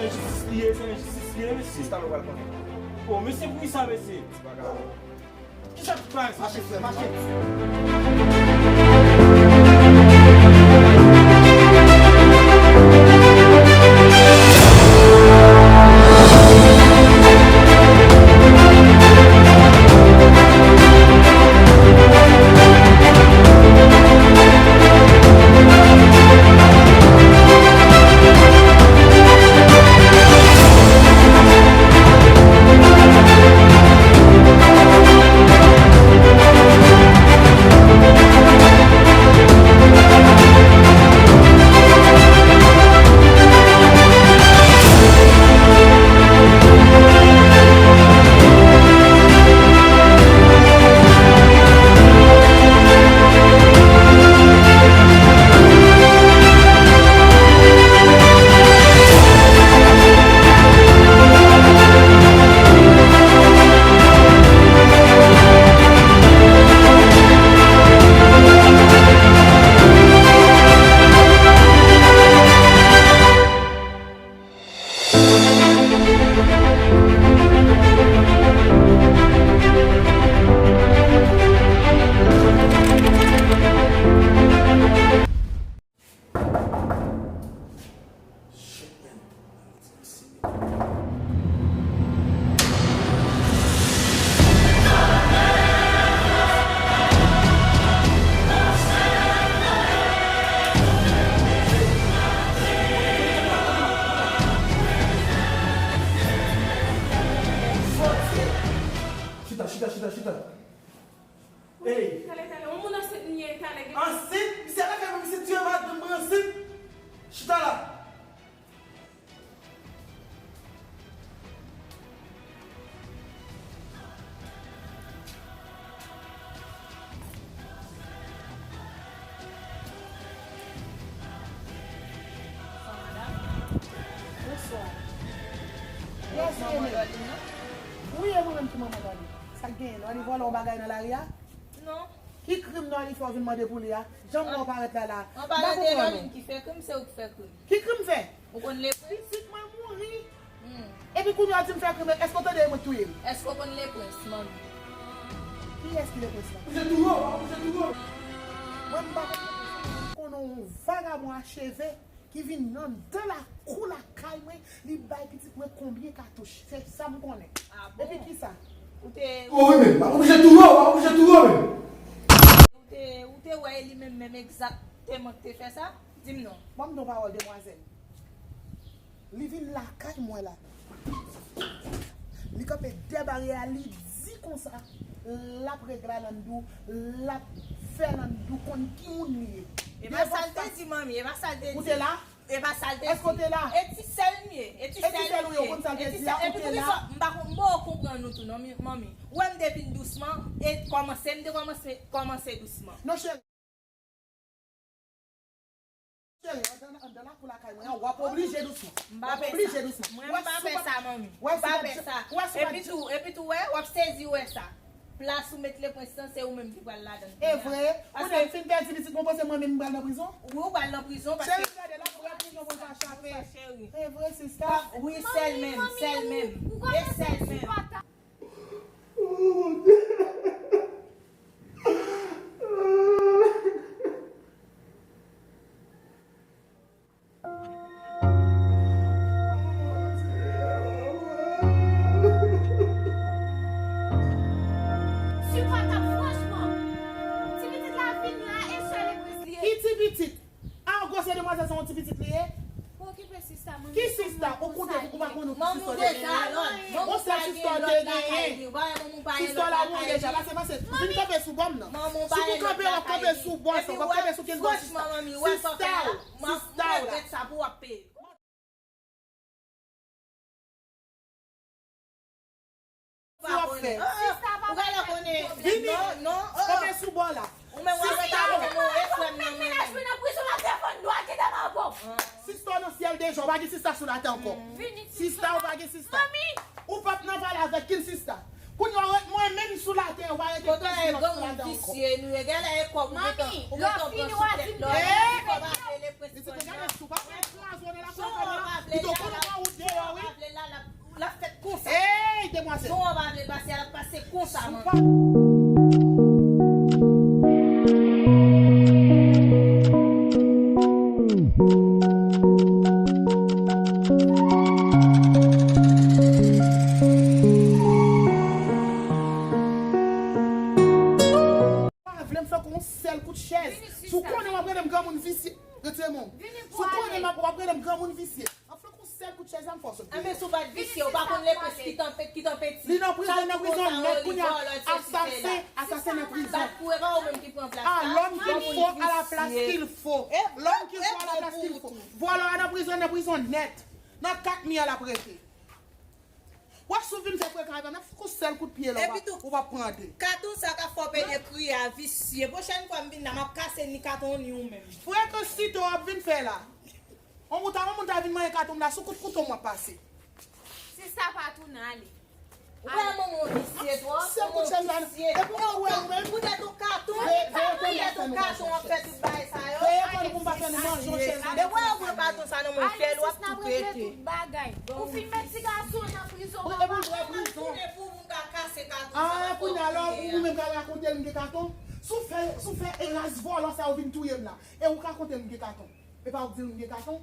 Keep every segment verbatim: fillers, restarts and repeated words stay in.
Jistis li ye, se enjistis li ye, mesye. Sista, nou pral konnen. O, mesye, poukisa, mesye? Ti bagay. Kisa k pase? Mache, frè, mache. Chita, chita, chita, chita. Ey! Talè, talè, yon moun ansent m ye, talè, gen. Ansent? Misye al fè misye tiye madanm mwen ansent? Chita la. Bonswa. Yes, manman Dòlin nan? Wi, e mwen menm ki manman Dòlin. Sa k genyen? Nòli vòlè yon bagay nan lari a? Non. Ki krim Nòli fè w vin mande pou li a? Jan m wè w parèt la la. An palan de Nòlin ki fè krim, se ou ki fè krim. Ki krim m fè? Ou konn lepwen? Pitit mwen mouri. Hmm. Epi kounye a w di m fè krim, èske w tande mwen touye l? Èske w konn Leprens, manmi? Kiyès ki Leprens la? Ou se tou yo, ou se tou yo. Mwen m pa konn Leprens. M konnen yon vagabon a cheve ki vin anndan lakou lakay mwen, li bay pitit mwen konbyen katouch. Se sa m konnen. Ah bon? Epi kisa? Ou te... O wi, men, m ap oblije tou yo, m ap oblije tou yo, men. Ou te, ou te wè e li menm, menm egzakteman ki te fè sa? Di m non. Ban m di w pawòl, demwazèl. Li vin lakay mwen la. Li kanpe dèyè baryè a, li di konsa, l ap regle Landou, l ap fè Landou konn ki moun li ye. E pa sa l te di, manmi, e pa sa l te di. Ou te la? E pa sa l te di. Èske w te la? E ti sè l m ye, e ti sè l m ye. E ti sè l ou ye, ou konn sa l te di a, ou te la? M pa konn, m poko konprann ou tou non, mi-, manmi. Ou wè m te vin dousman, e kòmanse, m te kòmanse, kòmanse dousman. Non, cheri. Cheri, anndan, anndan lakou lakay mwen an, w ap oblije dousman. W ap oblije dousman. Mwen, m pa fè sa, manmi. M pa fè sa. Epi tou, epi tou, wè, w ap sezi wè sa. Plas ou met Leprens lan, se ou menm ki pral ladan l. E vre? Kounye a m fin pèdi pitit mwen, panse mwen menm m pral nan prizon? Wi, ou pral nan prizon, paske... Cheri, gade, l ap pran prizon pou l pa chape. E vre, sista? Wi, sèl menm, sèl menm. E sèl menm. Sipòtab, franchman. Ti pitit la vin la e sèl Leprens li ye. Ki ti pitit? A, gwosè demwazèl sa, yon ti pitit li ye? Pa okipe sista, manmi. Ki sista? Ou koute, ou pa konn ou ki sista w te genyen? Yon sèl sista w te genyen. Sista w la mouri deja. Pase, pase. Vin kanpe sou bò m nan. Si w kanpe, w ap kanpe sou bò sa. W ap kanpe sou kenbò sista. Sista w. Sista w la. Sa w ap fè? Ou genlè konnen. Vini. Non, non. Kanpe sou bò la. Ou menm w ap rete avèk move frè m nan mwen menm. Sista w nan syèl deja, ou pa gen sista sou latè ankò. Sista, ou pa gen sista. Ou p ap nan pale avèk kenn sista. Kounye a, mwen menm sou latè, ou pa rete kenn sista sou latè ankò. Manmi, lè w fini w a di m. Li di, gade sou, pa fè kraze w nan lakou lakay mwen la. Li di, w konnen mwen ou deyò. L ap, l ap fèt konsa. Ey, demwazèl! Jan w pa vle pase a, l ap pase konsa, manmi. Pa vle m fè yon sèl kout chèz. Si w konnen w ap rele m granmoun visye, retire men w. Si w konnen m ap, w ap rele m granmoun visye. Sèl kout chèz la m fè w sot. Enben, si w pa t visye, ou pa konn lepres ki t an pe-, ki t an peti. Li nan prizon, nan prizon nèt kounye a. Asasen, asasen nan prizon. Bat pou e pa ou menm ki pran plas la. Ah, l'homme qu'il faut à la place qu'il faut. L'homme qu'il faut à la place qu'il faut. Vòlò a nan prizon, nan prizon nèt. Nan kat mi a l ap rete. Wè, si w vin fè frekan avè m, m ap fè w sèl kout pye la, ou p ap pran de. Katon sa k ap fè w pede kriye a visye. Pwochèn fwa m vin la, m ap kase ni katon ni ou menm. Frekan site w ap vin fè la. On moun ta, on moun ta vin manyen katon m la, sou kout kouto m w ap pase. Sista pa tounen ale. Ou wè manman w visye twòp, manman w visye. Epi w wè ou menm. Poutèt ou katon, poutèt ou katon w ap fè tout bagay sa yo. Veye kò nou pou m pa fè nou manje yon chèz la. Depi w wè ou pran katon sa nan men w, fè l w ap tou pete. Ou fin met ti gason nan prizon. Epi w wè prizon. Tounen pou ou ka kase katon sa. Ah, kounye a la, ou menm ka rakonte l m gen katon. Si w fè, si w fè eras vòlò sa yo vin touye m la. E ou ka konte l m gen katon. E pa ou k di l m gen katon.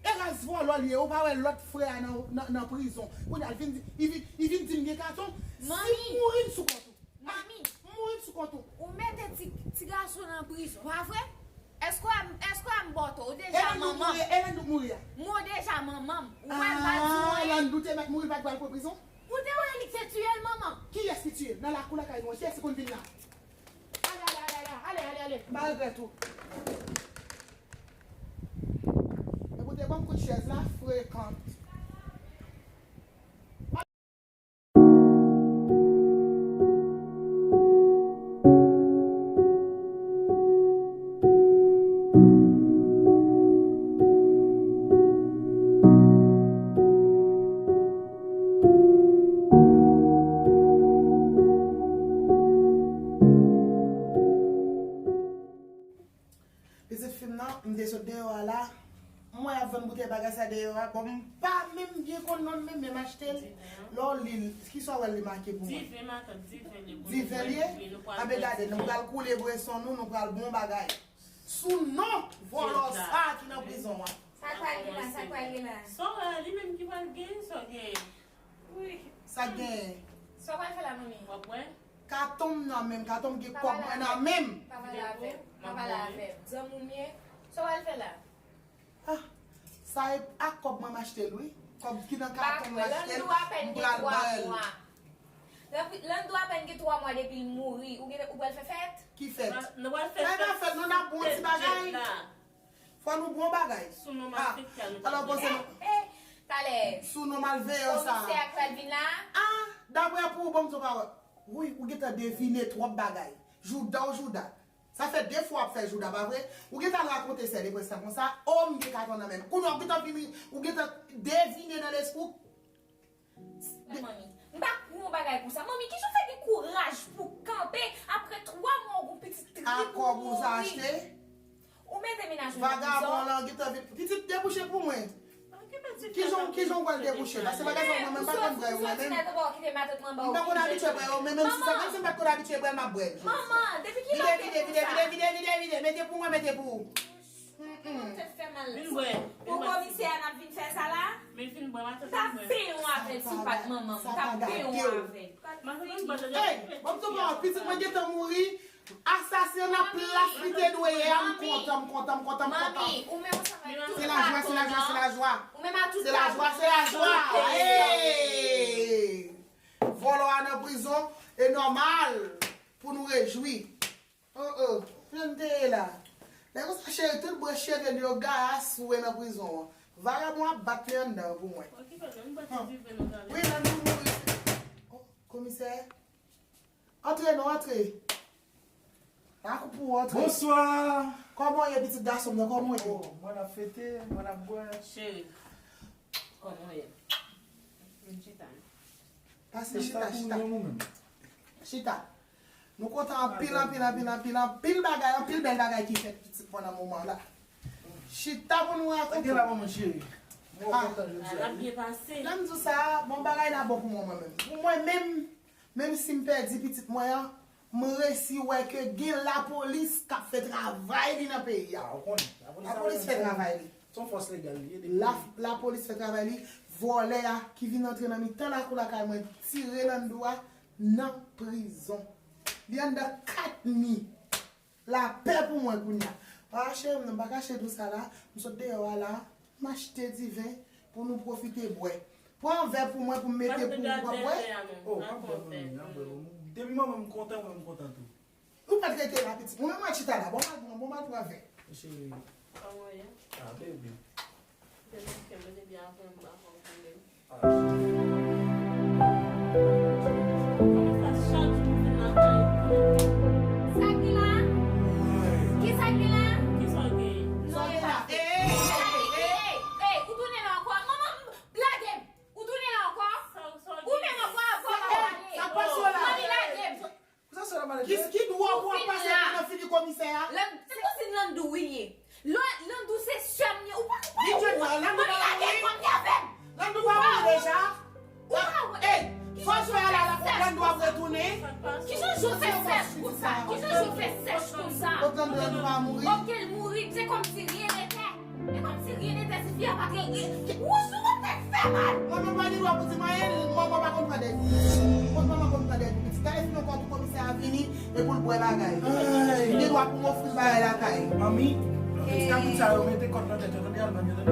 E ras vòlò l ye, ou pa wè lòt frè a nan, nan, nan prizon. Kounye a l vin di, li vin, li vin di m gen katon. Si m mouri m sou kont ou. Manmi, m mouri m sou kont ou. Ou mete ti, ti gason nan prizon, pa vre? Èske w, èske w m bòtò? Ou deja manman m. E Landou k mouri a? Mwen deja manman m. Ou pa l pa di mwen. Ah, Landou te mèt mouri, l pa t pral pran prizon? Ou te wè li k te tiye l, manman? Kiyès ki tiye l? Nan lakou lakay nou an, kiyès ki konn vin la? Ale, ale, ale, ale, ale, ale, ale. Malgre tou. Epi w te ban m kout chèz la, frekan. Pitit fi m nan, m te sot deyò a la, m wè y ap vann boutèy bagay sa deyò a. Bon, m pa menm byen konn non l, men, men m achte l. Lè w li l, kisa w wè l li make pou mwen? Diven, matant, diven li pou nou bwè. Diven li ye? Wi, nou pral bwè diven. Anben gade, nou pral koule bweson nou, nou pral bon bagay. Sou non vòlò sa ki nan prizon an. Sa k pral gen la, sa k pral gen la? Sa w wè a, li menm ki pral genyen, sa w genyen. Wi. Sa k genyen? Sa w pral fè la, manmi? W ap wè. Katon m nan men m, katon m gen kòb mwen nan men m. Pa pale avè m, pa pale avè m. Zanmi w m ye, sa w pral fè la? Ah, sa e ak kòb mwen m achte l, wi. Kòb ki nan katon m m achte l, m pral ba l. Landou apèn gen twa mwa depi l mouri, ou gen, ou pral fè fèt? Ki fèt? Sa e pa fèt, nou n ap bon ti bagay. Fò nou bon bagay. Sou non malfektè a nou pral fè. Alò, panse nou. Talè. Sou non malveyan sa. Komisè a k pral vin la. Ah, daprè pou ou, ban m di w pawòl. Wi, ou gentan devine twòp bagay. Jouda w jouda. Sa fè de fwa w ap fè jouda, pa vre? Ou gentan al rakonte sè de prens lan konsa, o, m gen katon nan men m. Kounye a, ou gentan vini, ou gentan devine nan lespri w. Manmi, m pa kwè yon bagay konsa. Manmi, kijan w fè gen kouraj pou w kanpe apre twa mwa ou gon pitit trip ou mouri? A kòb ou sa achte? Ou mete mennaj ou nan prizon. Vagabon lan gentan vin. Pitit debouche pou mwen. Kijan, kijan w pral debouche? Paske bagay sa yo mwen menm m pa konn bwè yo mwen menm. M pa konn abitye bwè yo, men menm si sa, menm si m pa t konn abitye bwè l, m ap bwè l. Manman, depi kilè w te konsa? Vide, vide, vide, vide, vide, vide, vide. Mete pou mwen, mete pou ou. Vin bwè. Pou komisè a n ap vin fè sa la? Men vin bwè, matant. M t ap benyen w avè l si w pa t manman m. M t ap benyen w avè l. Matant, vin bwè. Ey, ban m di w pawòl, pitit mwen gentan mouri. Asasen nan plas li te dwe ye a, m kontan, m kontan, m kontan, m kontan. Manmi, ou menm ansanm ak tout katon an. Se lajwa, se lajwa, se lajwa. Ou menm ak tout katon an. Se lajwa, se lajwa. Ey! Vòlò a nan prizon, e nòmal pou nou rejwi. Oh, oh, jan m te ye la. Lè konsa, cheri, tout branch cheve li yo gaye a sou e nan prizon an. Vagabon ap bat li anndan an pou mwen. Wi, nan nou mouri. Oh, komisè. Antre non, antre. Lakou pou ou, antre. Bonswa. Kòman w ye, pitit gason m nan, kòman w ye? Oh, mwen ap fete, mwen ap bwè. Cheri, kòman w ye? Vin chita. Pase, chita, chita. Chita. Nou kontan anpil, anpil, anpil, anpil, anpil bagay, anpil bèl bagay ki fèt pitit mwen nan moman la. Chita pou nou rakonte. Sa gen la, manman cheri? Mwen kontan jodi a, wi. Lè m di w sa, bon, bagay la bon pou mwen, mwen menm. Pou mwen menm, menm si m pèdi pitit mwen an, m resi wè ke gen lapolis k ap fè travay li nan peyi a. Lapolis fè travay li. Se yon fòs legal li ye. Lapolis fè travay li. Vòlè a ki vin antre nan mitan lakou lakay mwen, tire Lanndou a nan prizon. Li anndan kat mi. Lapè pou mwen kounye a. Pa cheri m, non, m pa kache dlo sa la. M sot deyò a la, m achte diven pou nou pwofite bwè. Pran vè pou mwen pou m mete pou ou pa bwè. Oh, pa bwè, manmi, pa bwè. Depi manman m kontan, mwen m kontan tou. Ou pa t rete la, pitit. Ou menm w chita la. Bon, m al pran, bon, m al pran vè. Cheri. Ah, baby. Demen ke mwen te byen aprann m pa fè w konnen. Kòman sa chak jou m vin lakay ou konnen. Sa ki la? Ki sa ki la? Kisa w gen? Non, e pa. Ey, ey, ey, ou tounen la ankò? Manman, lage m. Ou tounen la ankò? Ou menm ankò, ankò, ankò, ale. Sa k pase w la? Manmi, lage m. Ki, ki dwòg w ap pase pou nan figi komisè a? Se kousin Lanndou wi l ye. Lanndou se sè m ye. Ou pa konprann? Manmi, lage m, manmi, avè m. Lanndou pa mouri deja? Ou pa wè? Ey, fò jwe a la, Lanndou ap retounen. Kijan je w fè sèch konsa? Kijan je w fè sèch konsa? Kot Lanndou, Lanndou pa mouri? Ok, l mouri, se kòmsi ryen nètè. E kòmsi ryen nètè si fi a pa t gen, ou sou mwen tèt fè mal. Mwen menm pa gen dwa pou di m anyen, manman pa konn pran dèt. Kot manman konn pran dèt pitit? Gade si non kòt ou komisè a vini, e pou l bwè bagay. Li gen dwa pou m ofri l bagay lakay. Manmi, ti kapit sa yo mete kòt nan tèt yo, tande, al ban yo, tande.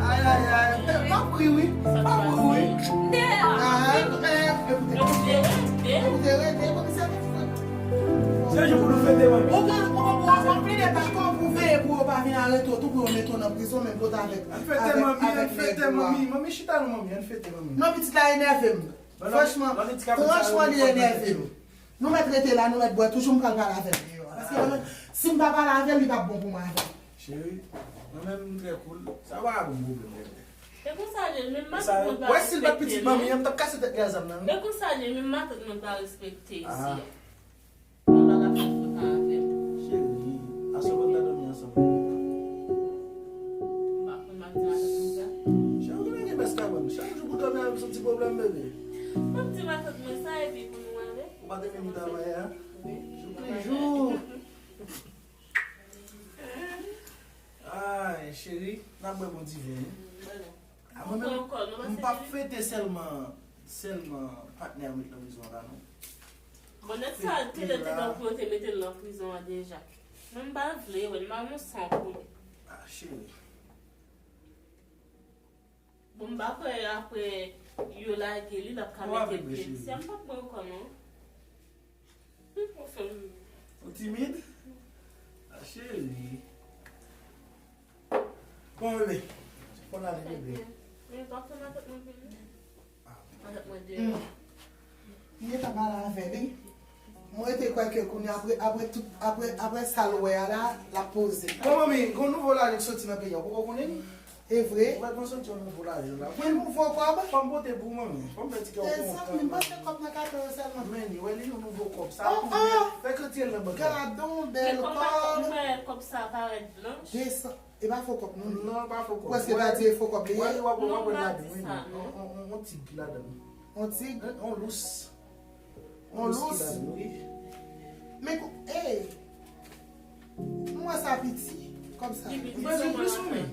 Ay, ay, ay. Eh, m ap ri, wi. M ap ri, wi. Ah, eh, ekoute. Ekoute, rete, komisè. Se jou pou nou fete, manmi. Ou gen, ou gen pou w ap plede pa kòb pou veye pou yo pa vin arete w tou pou yo mete w nan prizon menm kot avèk, avèk, avèk nèg yo a. Ann fete, manmi, ann fete, manmi. Manmi, chita non, manmi, ann fete, manmi. Non, pitit la enève m. Franchman, franchman, li enève m. Nou mèt rete la, nou mèt bwè, toujou m pral pale avè l deyò a. Paske mwen menm, si m pa pale avè l, li p ap bon pou mwen avè l. Cheri, mwen menm m trè cool. Sa pa bon pwoblèm, bebe. E konsa l ye, menm matant mwen pa respekte l. Wè si l pa t pitit manmi an, m t ap kase tèt li a zam nan, wi. E konsa l ye, menm matant mwen pa respekte isi a. Mwen pa ka fè fòt avè l. Cheri, aswè pou n ta dòmi ansanm. M pa konn matant mwen sa. Cheri, ou konnen gen bès kabann. Chak jou pou dòmi avè m se yon ti pwoblèm, bebe. Mwen di matant mwen sa epi pou nou ale. Ou pa te vin travay a? Wi. Jou ki jou. Ay, cheri, n ap bwè bon diven, wi. A, mwen menm, m p ap fete sèlman, sèlman patnè m met nan prizon an la, non. Bon, nèg sa te lè te gen pou yo te mete l nan prizon an deja. Mwen, m pa vle wè l, m pa gon san pou li. A, cheri. Bon, m pa kwè apre yo lage li, l ap ka mete pye l. Sè m p ap bwè ankò, non. Ou timid? A, cheri. Bon, bebe. Fò n ale, bebe. Men pa fè matant mwen vini. Matant mwen deyò. M gentan pale avè li. Mwen rete kwè ke kounye a, apre, apre tout, apre, apre sa l wè a la, l ap poze. Bon, manmi, gon nouvo lajan k soti nan peyi a, ou poko konnen li? E vre? Ou pa t konn soti yon nouvo lajan la. Gen nouvo kòb? Fò m pote pou ou, manmi. Fò m fè ti kè w kontan. Mezanmi, m panse kòb nan kato yo sèlman. Men li, wè li, yon nouvo kòb. Sa pou fè k retire l nan bank la. Gadon bèl kòb. Men kòb sa parèt blanch. Desan. E pa fo kòb, non, li? Non, pa fo kòb. Ou kwè se pa di e fo kòb li ye? Wè li, w ap wè, w ap wè ladan, wi. On, on, on, on tig ki ladan. On tig? On lous. On lous? Wi. Men kou, ey! M wè sa piti, kòm sa. Li piti. Ou bezwen plis, manmi? Li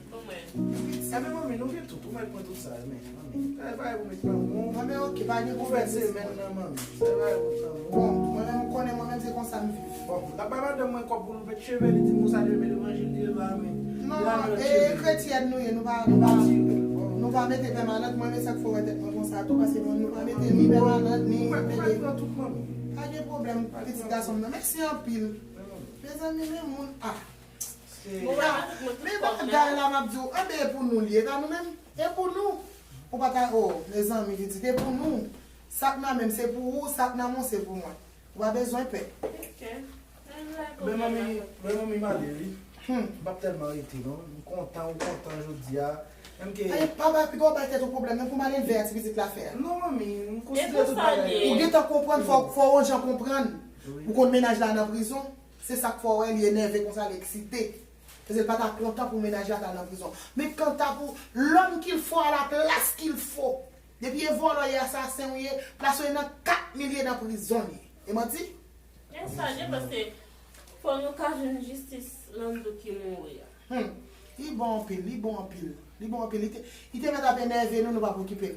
piti. Enben, manmi, nou gen tout. Ou mèt pran tout sa, men, manmi. Sa e bagay pou met nan men w. Anben, ok, pa gen pwoblèm. Ou fè semèn nan, manmi. Sa e bagay pou met nan men w. Bon, mwen menm, ou konnen mwen menm, se konsa m viv. Bon, l ap bay madanm mwen kòb pou l met cheve, li di m konsa, li renmen levanjil, li renmen. Non, e kretyèn nou ye, nou pa, nou pa, nou pa mete pèmanant, mwen, men sa k fè w wè tèt mwen konsa tou, paske mwen, nou pa mete ni pèmanant, ni mete. Pa gen pwoblèm, pitit gason m nan. Mèsi anpil. Mezanmi, men moun, a. Men bagay la, m ap di w, anben, e pou nou li ye, e pa nou menm, e pou nou. Ou pa ta, o, mezanmi, li di, e pou nou. Sa k nan men m, se pou ou, sa k nan men w, se pou mwen. Ou pa bezwen pè. Ok. Men manmi, men manmi m ale wi. M p ap tèlman rete non. M kontan, ou kontan jodi a. Menm ke. Ay, papa, piga w bay tèt ou pwoblèm nan pou m ale veye ti pitit la fè a. Non, manmi, m konsidere tout bagay. Ou gentan konprann, fò, fò w yon jan konprann. Ou konn mennaj la nan prizon. Se sa k fè w wè li enève konsa, li eksite. Paske l pa ta kontan pou mennaj la ta nan prizon. Men kanta pou l'homme qu'il faut à la place qu'il faut. Depi e vòlò, e asasen ou ye, plas ou ye nan kat mil ye nan prizon l ye. E manti? Gen sa, gen paske fò nou ka jwenn jistis Landou ki mouri a. Hmm. Li bon anpil, li bon anpil. Li bon anpil. Li te, li te mèt ap enève nou, nou p ap okipe l.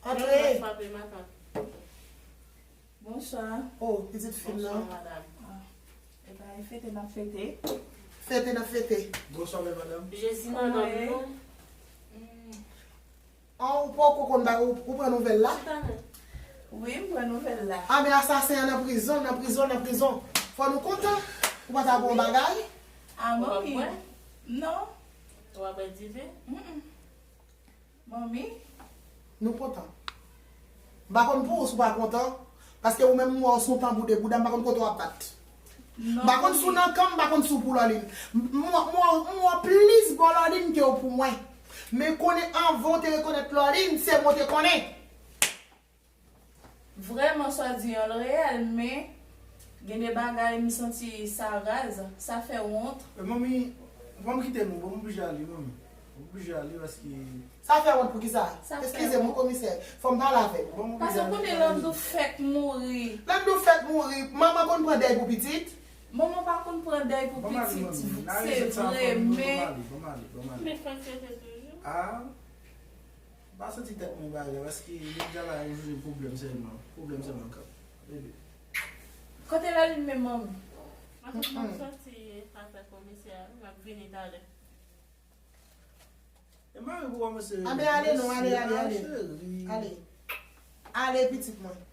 Antre. Frape makak. Bonswa. Oh, pitit fi m nan. Bonswa, madam. Ah. E pa e fete n ap fete. Fete n ap fete. Bonswa, men madanm. Jezi nan nanm nou. An, ou poko konn bagay, ou, ou pran nouvèl la? Wi, m pran nouvèl la. Ah, men asasen an nan prizon, nan prizon, nan prizon. Fò nou kontan. Ou pa ta bon bagay? Ah, manmi. Non. Ou pa bwè diven? Manmi. Nou kontan. M pa konn pou ou si w pa kontan, paske ou menm m wè w sou tanbou de bouda, m pa konn kote w ap bat. M pa konn si w nan kan m, m pa konn si w pou Lòlin. M wè w plis bò Lòlin ke w pou mwen. Men konnen anvan w te rekonèt Lòlin, se mwen w te konnen. Vrèman, swadizan l reyèl, men gen de bagay m santi sa raz, sa fè wont. Manmi, ban m kite nou, ban m oblije ale, manmi. Oblije ale paske. Sa fè wont poukisa? Eskize m wi komisè, fò m pale avè w. Paske w konnen Landou fèk mouri. Landou fèk mouri, manman konn pran dèy pou pitit? Manman pa konn pran dèy pou pitit, se vre, men. Men fòk yo te toujou. M pa santi tèt mwen bagay, paske nèg la yon jou pwoblèm sèlman, pwoblèm sèlman k ap rele. Kote Lòlin menm manmi? Mwen sot mwen soti afè komisè a wi, m ap vini talè. E mari pou kòmanse. Anben ale non, ale, ale, ale. Ale. Ale pitit mwen.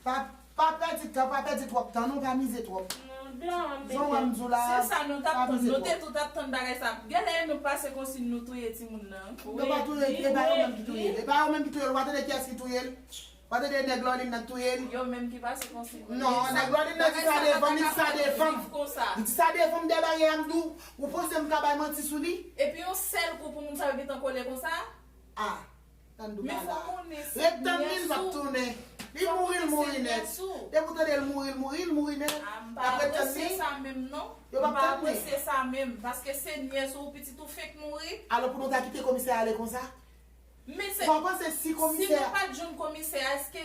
Pa, pa pèdi tan, pa pèdi twòp tan non, pa mize twòp. Jan w wè m di w la, pa mize twòp. Se sa nou t ap tann, nou te tou t ap tann bagay sa. Genlè nou pase konsiy nou touye timoun nan. Nou pa touye l, e pa yo menm ki touye l. E pa yo menm ki touye l, ou pa tande kiyès ki touye l? Ou pa tande nèg Lòlin nan k touye l? Yo menm ki pase konsiy. Non, nèg Lòlin nan di sa devan m, li di sa devan m. Li di sa devan m dèyè bagay a m di w, ou panse m ka bay manti sou li? Epi yon sèl kou pou moun sa yo gentan kole konsa? Ah. Tann dou pa la. Ret tann li, l p ap tounen. Li mouri, l mouri nèt. Depi w tande l mouri, l mouri, l mouri nèt. N ap ret tann li. Yo p ap tann li. Paske se nyès ou, pitit ou fenk mouri. Alò pou nou ta kite komisè a ale konsa? Ou pa panse si komisè a. Si nou pa t jwenn komisè a, èske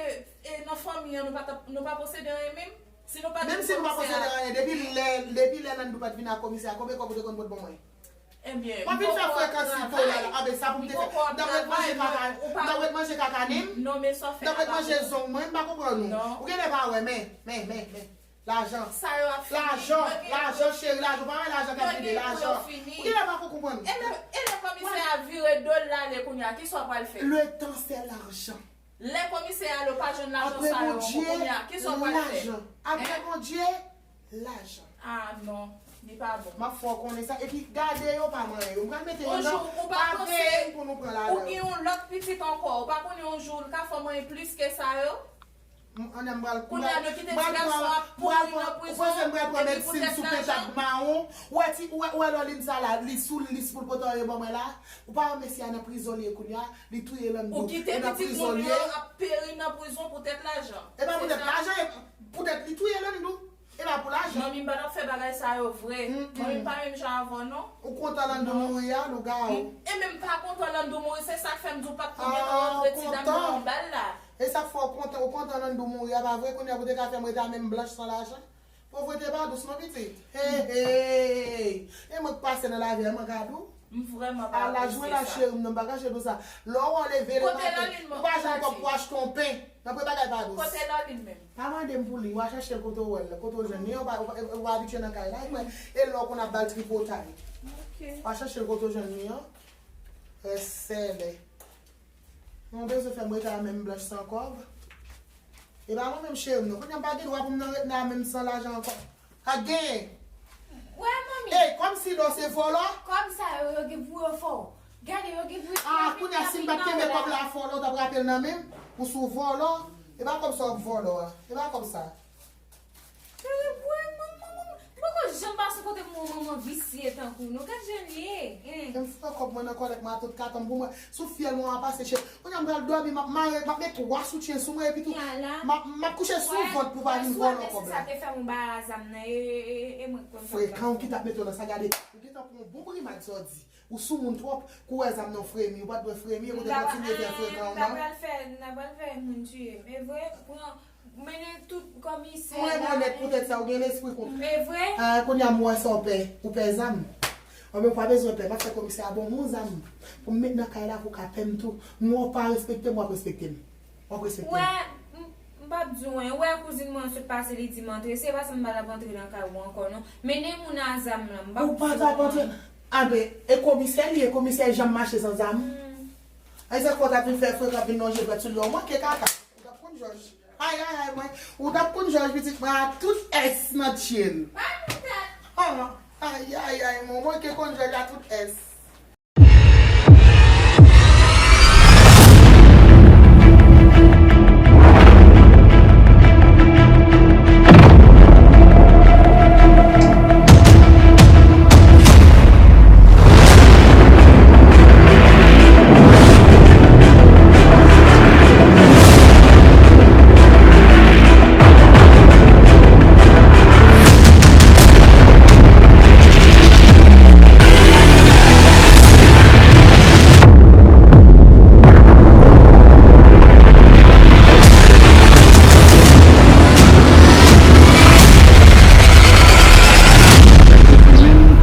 nan fanmi an nou pa posede anyen menm? Si nou pa t jwenn komisè a. Menm si nou pa posede anyen, depi lè Landou pa t vin ak komisè a, konbyen kòb ou te konn pot ban mwen? Ebyen, m ap vin fè frekans li pou la. Anben sa pou m te fè. M t ap ret manje kaka, m t ap ret manje kaka nen m. M t ap ret manje zong mwen, m pa konprann ou. Ou genlè pa wè, men, men, men, men. Lajan. Lajan, lajan, cheri, lajan. Ou pa wè lajan k ap vide, lajan. Ou genlè pa ko konprann. E lè, e lè komisè a vire do l l ale kounye a, kisa w pral fè? Le temps c'est l'argent. Lè komisè a ale, w pa jwenn lajan sa yo ankò kounye a, kisa w pral fè? Lajan. Apre Bondye, lajan. Ah non, li pa bon. M ap fè w konnen sa. Epi gade yo pa manyen yo. M pral mete yo nan. Pa veye pou nou pran lajan yo. Ou gen yon lòt pitit ankò. Ou pa konnen yon jou l ka fè w manyen plis ke sa yo? Kounye a nou kite ti gason ap pouri nan prizon. Ou panse m pral pran medsin sou pentad mawon? Ou wè ti, ou wè, ou wè Lòlin sa la, li sou lis pou l pote anyen ban mwen la? Ou pa wè mesye a nan prizon li ye kounye a? Li touye Landou. Ou kite pitit moun yo ap peri nan prizon poutèt lajan. E pa poutèt lajan, e poutèt li touye Landou. E pa pou lajan. Manmi m pa t ap fè bagay sa yo vre. Manmi m pa menm jan avè w non. Ou kontan Landou mouri a, lougawou. Ebyen m pa kontan Landou mouri, se sa k fè m di w pa t pou gentan rantre ti dam nan anba l la. E sa k fè w kontan, ou kontan Landou mouri a, pa vre? Kounye a pou te ka fè m rete a menm blanch san lajan? Povrete pa dous non pitit. Hey, hey. E mwen k pase nan lavi a, mwen ka di w. M vrèman pa apresye sa. Ala jwe la cheri m nan, m pa kache di w sa. Lè w wè w leve le maten, ou pa jwenn kòb pou achte yon pen. Nan pre bagay pa dous. Kote Lòlin menm? Pa mande m pou li, w a chèche l kote w wè l, kote w jwenn li an, ou pa, ou pa, ou pa abitye nan kay la, e lè w konn ap ba l tripotay. W a chèche l kote w jwenn li an. Rès sèlè. Mwen bezwen fè m rete a menm blanch san kòb. E pa mwen menm cheri m non. Kounye a m pa gen dwa pou m nan ret nan menm san lajan ankò. Pa genyen. Wè manmi. Ey, kòmsi lè w se vòlò. Kòb sa yo, yo gen pou yo fè w. Gade, yo gen pou yo fè w. Ah, kounye a si m pa t kenbe kòb la fò la, w t ap rape l nan men m. Ou sou vòlò. E pa kòb sa w ap vòlò a. E pa kòb sa. Cheri, wè manman, manman. M poko janm pase Kote m wè manman visye tankou nou? Gad jan l ye, hein. Menm si nan kòb mwen nan kòlèt mwen a tout katan m pou mwen. Sou fyèl mwen a pase chè. Kounye a m pral dòmi, m ap mare, m ap met twa soutyen sou mwen, epi tou, m ap, m ap kouche sou vant pou pa vin vòlò kòb la. Sa te fè m ba zam nan, e, e, e, e mwen k konn sa. Frekan, ou ki t ap mete w nan sa, gade. Ou gentan pran yon bon brimad sa w di. Ou sou moun twòp, kou wè zam nan fremi, ou pa t dwe fremi, ou te kontinye fè frekan w nan. N a pral fè, n a pral fè moun tiye m. E vre, pran, mennen tout komisè la. Mwen onèt poutèt sa, ou gen lespri kont. E vre? Ah, kounye a m wè sa w pè, ou pè zam. Anben, ou pa bezwen pè, m ap fè komisè a ban w yon zam. Pou m met nan kay la, pou w ka pè m tou. M wè w pa respekte m, w ap respekte m. W ap respekte m. Wè, m, m p ap di w anyen. Ou wè kouzin mwen an sot pase, li di m antre. Se pa sa m pa t ap antre nan kay ou ankò, non. Mennen moun a zam lan, m p ap di w anyen. Ou pa t ap antre? Anben, e komisè li ye, komisè janm mache san zam. Hmm. Ay, sa fò w t ap vin fè frekan, vin lonje dwèt sou li, w manke kaka. Ou t ap konn jòj. Ay, ay, ay, mwen. Ou t ap konn jòj pitit mwen a tout S nan tchil. Ay, poutèt. Ah, ay, ay, ay, mwen, mwen ke konn jòj a tout S.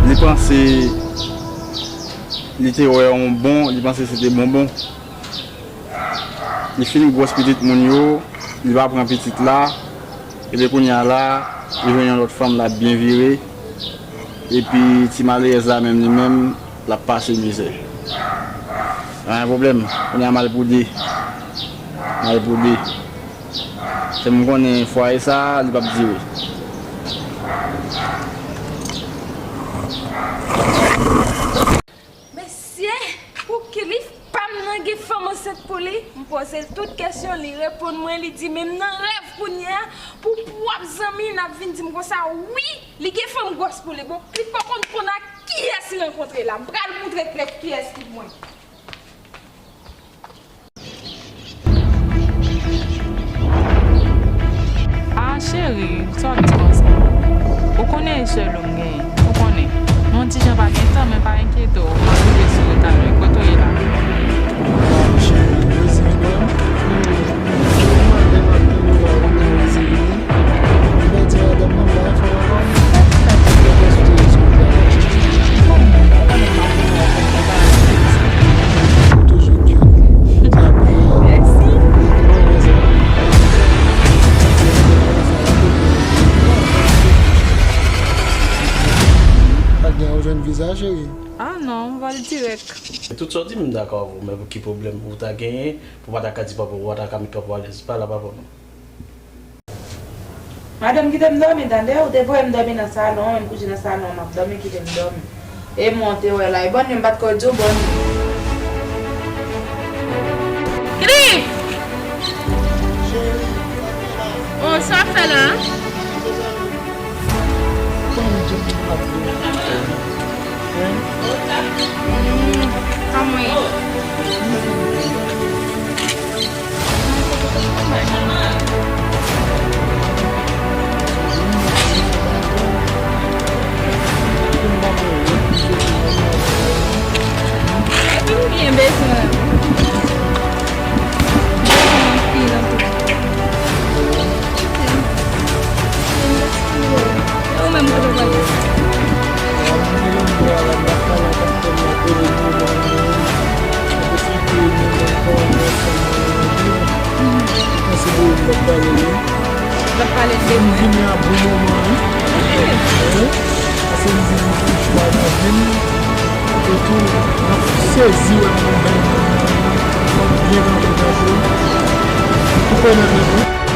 Li panse li te wè yon bon, li panse se te bonbon. Li fin gwòs pitit moun yo, li pa pran pitit la, epi kounye a la, li jwenn yon lòt fanm, l ap byen vire, epi ti malerèz la menm, li menm, l ap pase mizè. Pa gen pwoblèm, kounye a m al pou de. M al pou de. Se m konnen fwaye sa, li p ap dire. Mesye, pouki li pa m nan gen fanm ansent pou li? M poze l tout kesyon, li reponn mwen, li di menm nan rèv kounye a, pou pwòp zanmi, n ap vin di m konsa, wi, li gen fanm gwòs pou li. Bon, li poko konn ak kiyès li rankontre la. M pral moutre klè kiyès ki mwen. Ah, cheri, sa w ap di konsa? Ou konnen e sèl ou m genyen. Ou konnen. Nou yon ti jan pa gen tan, men pa enkyete w. M ap rive sou ou talè. Kote w ye la? Ah, cheri, ou resi vini menm? Hmm. Ou mande m ap tann ou la, ou menm resi vini? Ou pèdi madanm nan, m pa gen fanm ankò. Ou toujou cute. Mèsi. Pa gen, ou jwenn viza, cheri? Ah non, m va l dirèk. Tout sa w di m dakò avè w, men pou ki pwoblèm ou ta genyen pou w pa ta ka di papa w, ou pa ta ka met papa w alèz? Pa la papa w non. Madanm, kite m dòmi, tande? Ou te voye m dòmi nan salon, m kouche nan salon, m ap dòmi, kite m dòmi. E mwen w te wè la, e bòn nwi, m pa t ko di w bòn nwi. Kili! Oh, sa w ap fè la? Epi m byen bezwen. Bezwen anpil, anpil. Ou menm, kote w prale? L ap pale de mwen. Vini a bon moman, wi. Wi. Paske m di nou tou chwa nan vi m. E tou, m ap sezi wè m konn bèl moun nan. M ap byen kanpe tankou. Ou konnen mwen tou.